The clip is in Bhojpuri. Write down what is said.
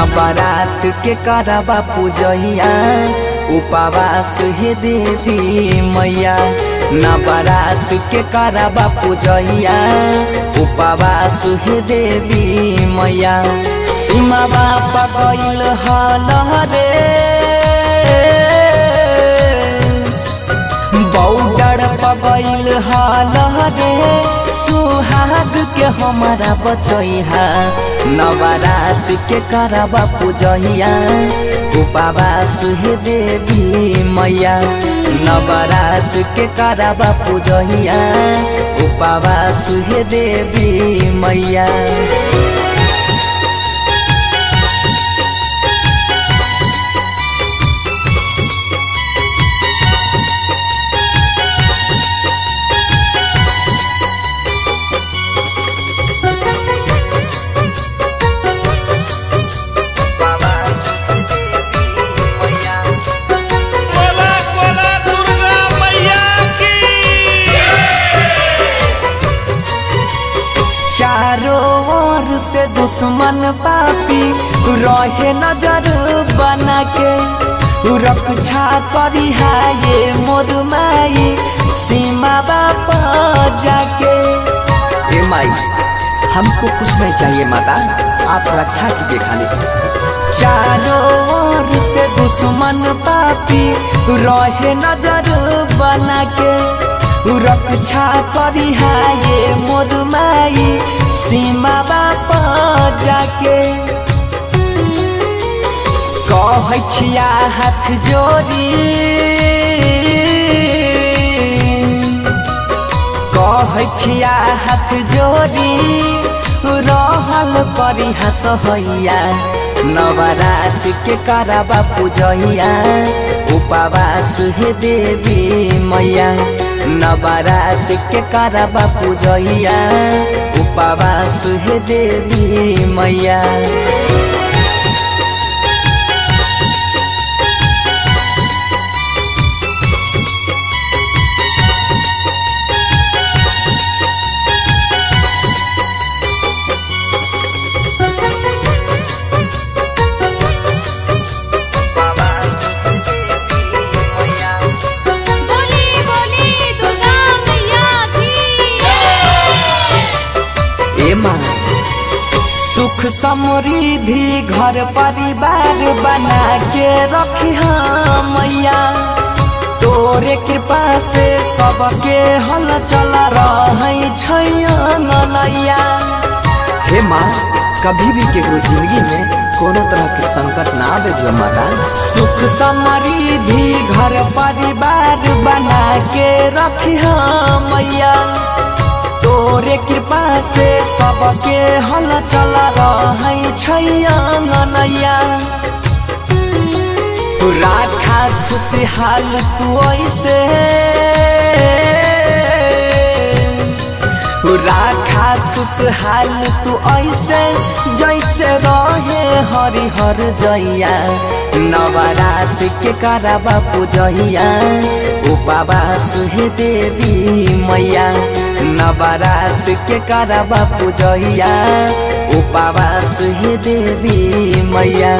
नवरात के करबा पूजैया उपवास हे देवी मैया। नवरात के करबा पूजैया उपवास हे देवी मैया। सीमा बापा गइल हल रे बॉर्डर पगइल हल रे सुहाग के हमारा बचैहा। नवरात के करबा पूजैया उपवास हे देवी मैया। नवरात के करबा पूजैया उपवास हे देवी मैया। चारों ओर से दुश्मन पापी रहे नजर बना के रक्षा करी हाये मोर माई सीमा बाप जाके। ए माई हमको कुछ नहीं चाहिए माता, आप रक्षा कीजिए खाली। चारों ओर से दुश्मन पापी रहे नजर बना के रक्षा करी हाये मोर माई सीमा बाप जाके। कहै छिया हाथ जोड़ी कहै छिया हाथ जोड़ी रहल करी हसहैया। नवरात के करबा पूजैया उपवास हे देवी मैया। नवरात के करबा पूजैया उपवास हे देवी मैया। सुख समृद्धि घर परिवार बना के रखी मैया। तोरे कृपा से सबके हल चल रहै छै नैया। हे माँ कभी भी केकरो जिंदगी में कोनो तरह के संकट ना आवे दियो माता। सुख समृद्धि घर परिवार बना के रखी मैया। तोरे कृपा से सबके हल चल रहै छै नैया। राखा खुशहाल तू ऐसे राखा खुशहाल तू ऐसे जैसे रहे हरिहर जैया। नवरात के करबा पूजैया उपवास हे देवी मैया। नवरात के करबा पूजैया उपवास हे देवी मैया।